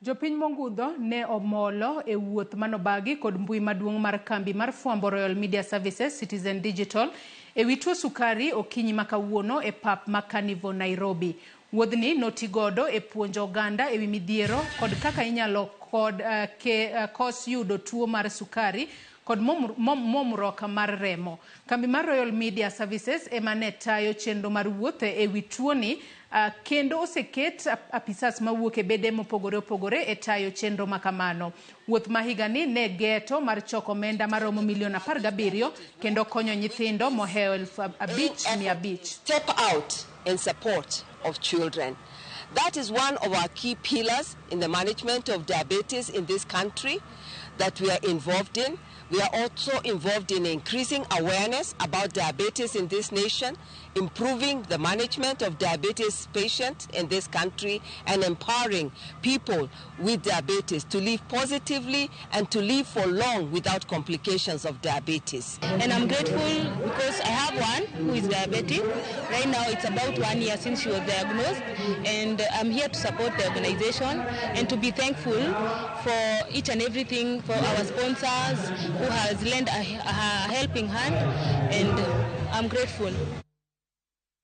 Jopiny mongudho ne omolo e wuoth manobagi kod mbui maduong' mar kambi mar fwambo Royal Media Services Citizen Digital ewi tuo sukari okinyi ma kawuono e pap ma Carnivore Nairobi. Wuodhni notigodo e puonjo oganda ewi midhiero kod kaka inyalo kod ke kos yudo tuo mar sukari kod momruok mar remo. Kambi mar Royal Media Services ema ne tayo chenro mar wuoth ewi tuoni kendo oseket apisas mawuok e bede mopogore opogore e tayo chenro makamano. Wuoth ma higani ne geto mar choko omenda maromo milion 17 kendo konyo nyithindo mohewo 5,500. Step out in support of children. That is one of our key pillars in the management of diabetes in this country that we are involved in. We are also involved in increasing awareness about diabetes in this nation, improving the management of diabetes patients in this country, and empowering people with diabetes to live positively and to live for long without complications of diabetes. And I'm grateful because I have one who is diabetic. Right now it's about 1 year since she was diagnosed, and I'm here to support the organization and to be thankful for each and everything, for our sponsors who has lent a helping hand, and I'm grateful.